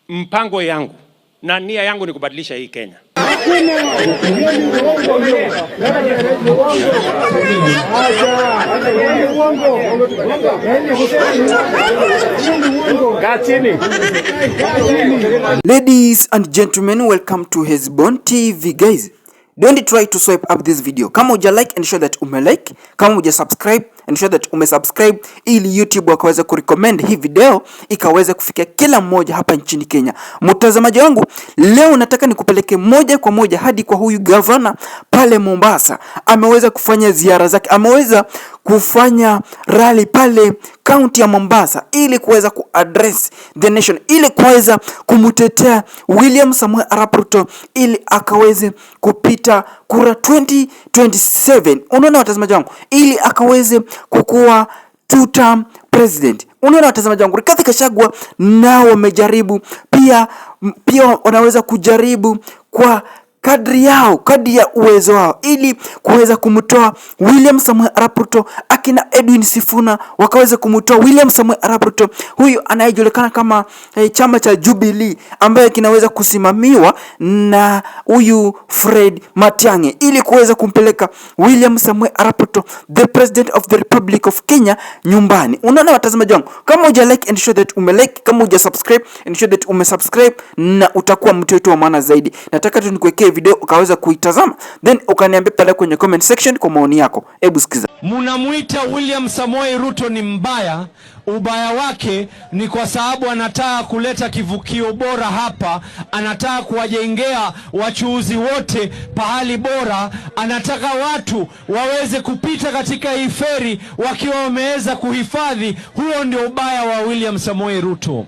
Mpango yangu na nia yangu ni kubadilisha hii Kenya. Ladies and gentlemen, welcome to Hesbon TV, guys. Don't try to swipe up this video. Kama uja like, ensure that ume like. Kama uja subscribe, ensure that ume subscribe ili YouTube wakaweza kurecommend hii video ikaweza kufikia kila mmoja hapa nchini Kenya. Mtazamaji wangu, leo nataka nikupeleke moja kwa moja hadi kwa huyu gavana pale Mombasa. Ameweza kufanya ziara zake, ameweza kufanya rally pale kaunti ya Mombasa ili kuweza kuaddress the nation, ili kuweza kumtetea William Samoei Arap Ruto ili akaweze kupita kura 2027. Unaona watazamaji wangu, ili akaweze kukuwa two term president. Unaona watazamaji wangu, Rigathi Gachagua nao wamejaribu pia wanaweza kujaribu kwa kadri yao, kadri ya uwezo wao, ili kuweza kumtoa William Samoei Arap Ruto. Akina Edwin Sifuna wakaweza kumtoa William Samoei Arap Ruto, huyu anayejulikana kama chama cha Jubilee ambaye kinaweza kusimamiwa na huyu Fred Matiang'i, ili kuweza kumpeleka William Samoei Arap Ruto, the president of the Republic of Kenya, nyumbani. Unaona watazamaji wangu, kama uja like, ensure that ume like, kama uja subscribe, ensure that ume subscribe na utakuwa mtu wetu wa maana zaidi. Nataka tu nikuwekee video ukaweza kuitazama, then ukaniambia pale kwenye comment section kwa maoni yako. Hebu sikiza. Munamuita William Samoei Ruto ni mbaya. Ubaya wake ni kwa sababu anataka kuleta kivukio bora hapa, anataka kuwajengea wachuuzi wote pahali bora, anataka watu waweze kupita katika hii feri wakiwa wameweza kuhifadhi. Huo ndio ubaya wa William Samoei Ruto.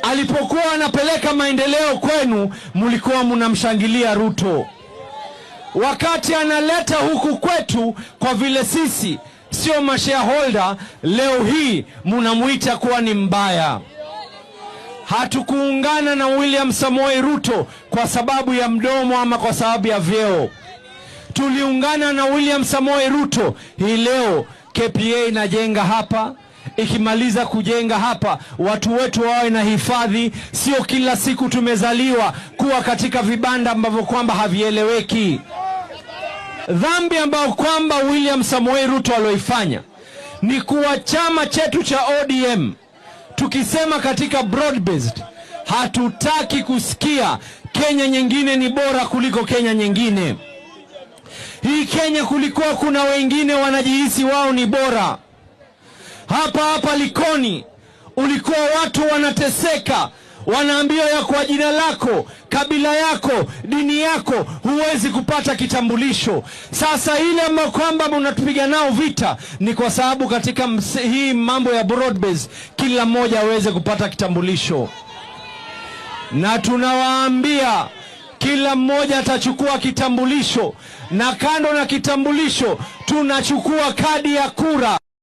Alipokuwa anapeleka maendeleo kwenu, mlikuwa mnamshangilia Ruto. Wakati analeta huku kwetu, kwa vile sisi sio mashareholder, leo hii munamuita kuwa ni mbaya. Hatukuungana na William Samoei Ruto kwa sababu ya mdomo ama kwa sababu ya vyeo. Tuliungana na William Samoei Ruto. Hii leo KPA inajenga hapa, ikimaliza kujenga hapa watu wetu wawe na hifadhi. Sio kila siku tumezaliwa kuwa katika vibanda ambavyo kwamba havieleweki. Dhambi ambayo kwamba William Samoei Ruto aloifanya ni kuwa chama chetu cha ODM, tukisema katika broad based, hatutaki kusikia Kenya nyingine ni bora kuliko Kenya nyingine. Hii Kenya kulikuwa kuna wengine wanajihisi wao ni bora. Hapa hapa Likoni ulikuwa watu wanateseka, wanaambiwa ya kwa jina lako, kabila yako, dini yako huwezi kupata kitambulisho. Sasa ile ambayo kwamba mnatupiga nao vita ni kwa sababu katika hii mambo ya broad base kila mmoja aweze kupata kitambulisho, na tunawaambia kila mmoja atachukua kitambulisho, na kando na kitambulisho tunachukua kadi ya kura.